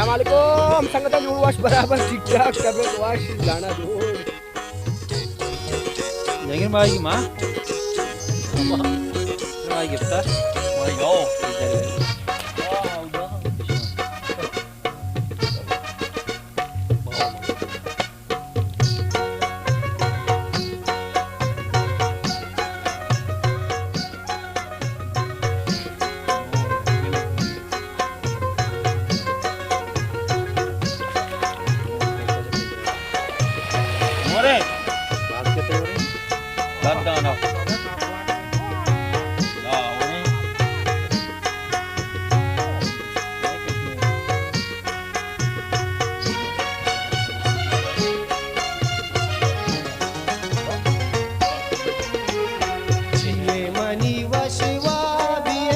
السلام علیکم، سنگتاں، جوڑ وش، برابر، ٹھیک ٹھاک، طبیعت وش، لانا جوڑ۔ جنگل مائی ماں۔ مائی گپتا۔ مائی گاؤ۔ چیئے منی وش وابی ءِ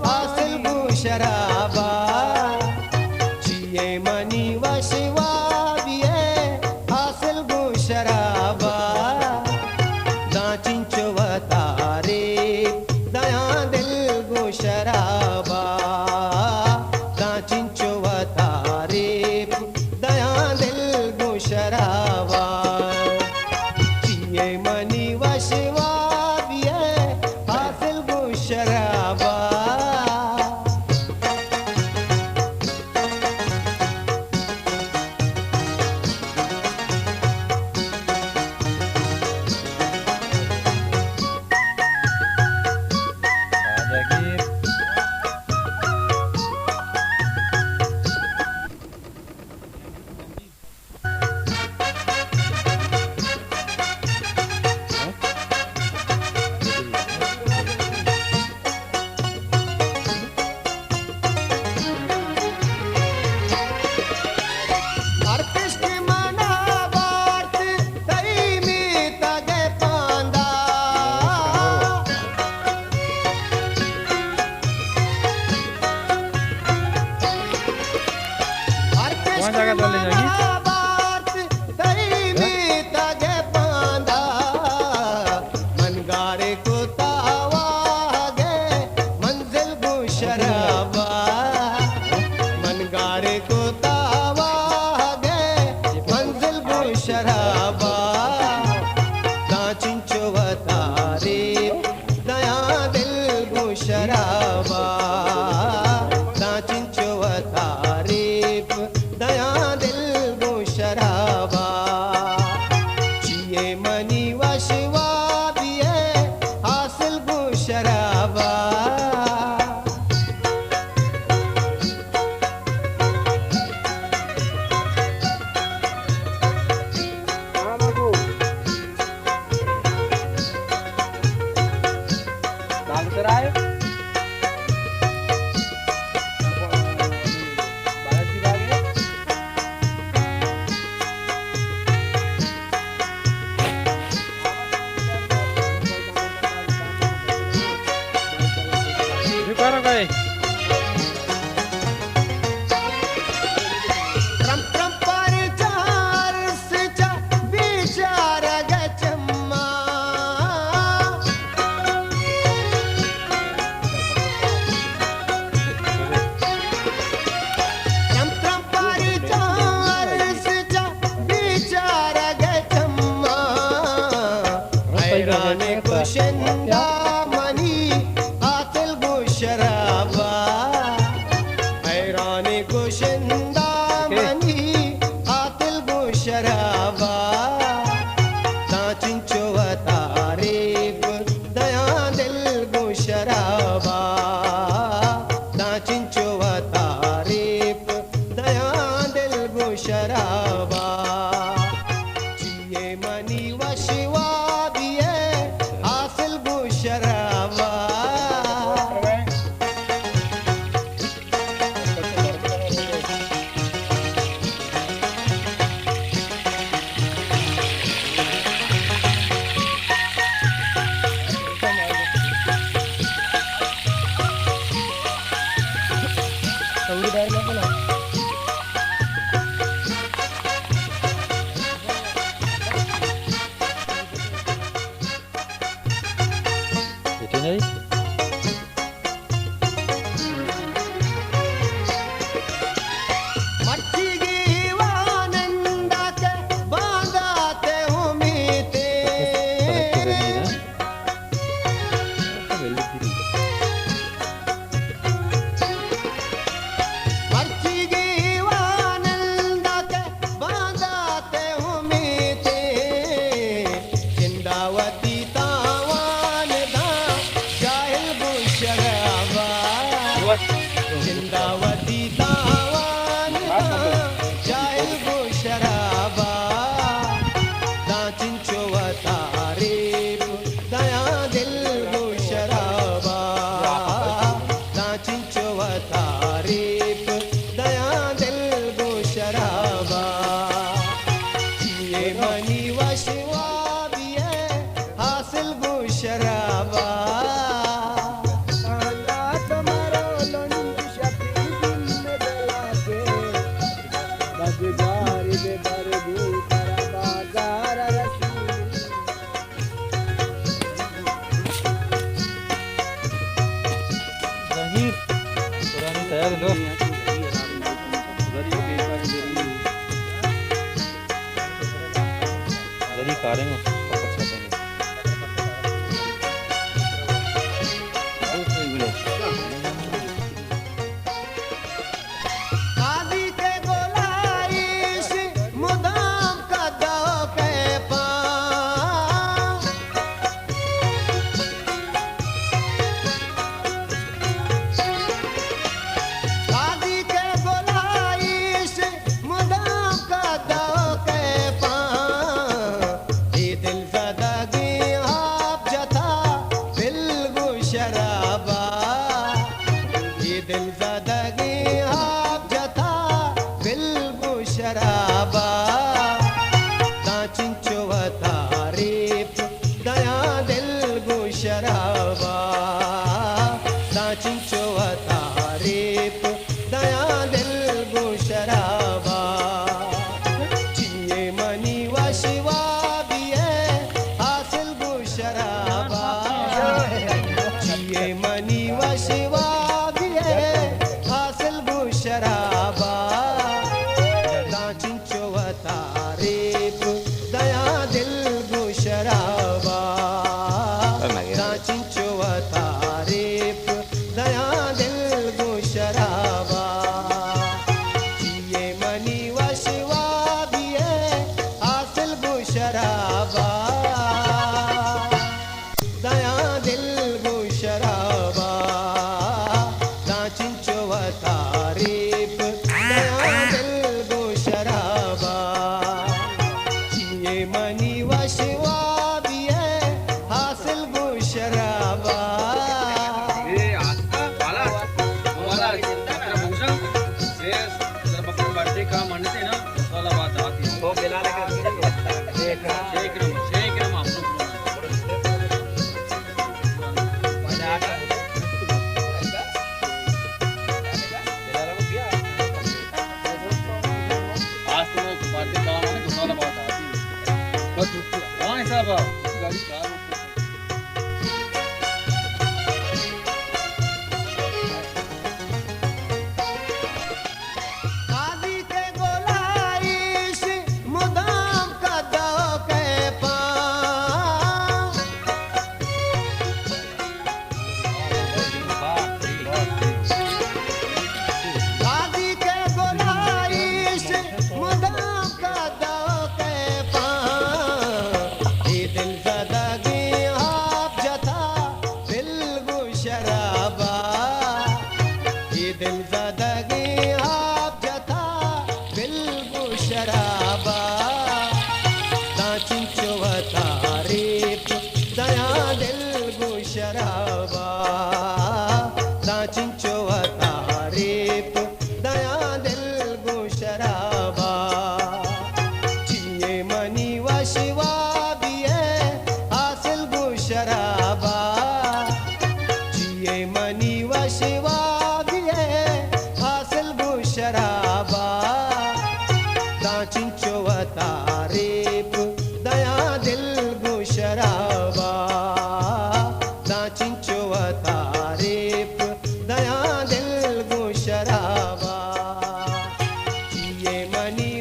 حاصل گوں شرابا، چیئے منی وش وابی ءِ حاصل گوں شرابا، داں چنچو وتا ریپ دیاں دل گوں شرابا، داں چنچو وتا ریپ دیاں دل گوں شرابا۔ چیئے منی وش وابی ءِ حاصل گوں شرابا۔ ہر کس کہ منا بارت تئی میتگ ءِ پاندا۔ ہر کس کہ منا بارت تئی میتگ ءِ پاندا، من گارے کتا واہگ ءِ منزل گوں شرابا، من گارے کتا واہگ ءِ منزل گوں شرابا، داں چنچو وتا ریپ دیاں دل گوں شرابا، داں چنچو وتا ریپ دیاں دل گوں شرابا۔ چیئے منی وش وابی ءِ حاصل گوں شرابا۔ ترمپ ترمپ ءَ چارس چہ بیچارگ ءِ چماں۔ ترمپ ترمپ ءَ چارس چہ بیچارگ ءِ چماں۔ حیران کشندہ منی قاتل گوں شرابا، حیران کشندہ منی قاتل گوں شرابا، داں چنچو وتا ریپ دیاں دل گوں شرابا، داں چنچو وتا ریپ دیاں دل گوں شرابا۔ چیئے منی وش وابی ءِ حاصل گوں شرابا۔ قاضی کے گلائیش مدام کدو کے پاں۔ قاضی کے گلائیش مدام کدو کے پاں۔ اے دل زدگیں آپ جتا بلگو شرابا۔ اے دل زدگیں آپ جتا بلگو شرابا۔ داں چنچو وتا ریپ دیاں دل گوں شرابا۔ داں چنچو وتا ریپ دیاں دل گوں شرابا۔ چیے منی وش وابی ءِ حاصل گوں شرابا۔ چیے منی وش وابی ءِ حاصل گوں شرابا۔ داں چنچو وتا ریپ دیاں دل گوں شرابا۔ داں چنچو وتا ریپ دیاں دل گوں شرابا۔ چیے منی وش وابی ءِ حاصل گوں شرابا۔ دیاں دل گوں شرابا۔ داں چنچو وتا ریپ دیاں دل گوں شرابا۔ چیے منی وش وابی ءِ حاصل گوں شرابا۔ اے آستا، حالا، حالا، بکرا بوشا، اے، بکرا بڈے کا منتے نا، سوال بات آتی۔ شیخ رحمان، شیخ رحمان، آپ لوگ۔ آج تو میں بات کام ہے، دوسرا بات آتی ہے۔ بس ہاں، ایسا با-، گاڑی کار قاضی کے گلائیش مدام کدو کے پاں۔ قاضی کے گلائیش مدام کدو کے پاں۔ اے دل زدگیں آپ جتا دل گوں شرابا۔ اے دل زدگیں آپ جتا دل گوں شرابا۔ داں چنچو وتا ریپ دیاں دل گوں شرابا۔ داں چنچو وتا ریپ دیاں دل گوں شرابا۔ چیے منی وش وابی ءِ حاصل گوں شرابا۔ چیے منی وش وابی ءِ حاصل گوں شرابا۔ داں چنچو وتا ریپ دیاں دل گوں شرابا۔ داں چنچو وتا ریپ دیاں دل گوں شرابا۔ چیے منی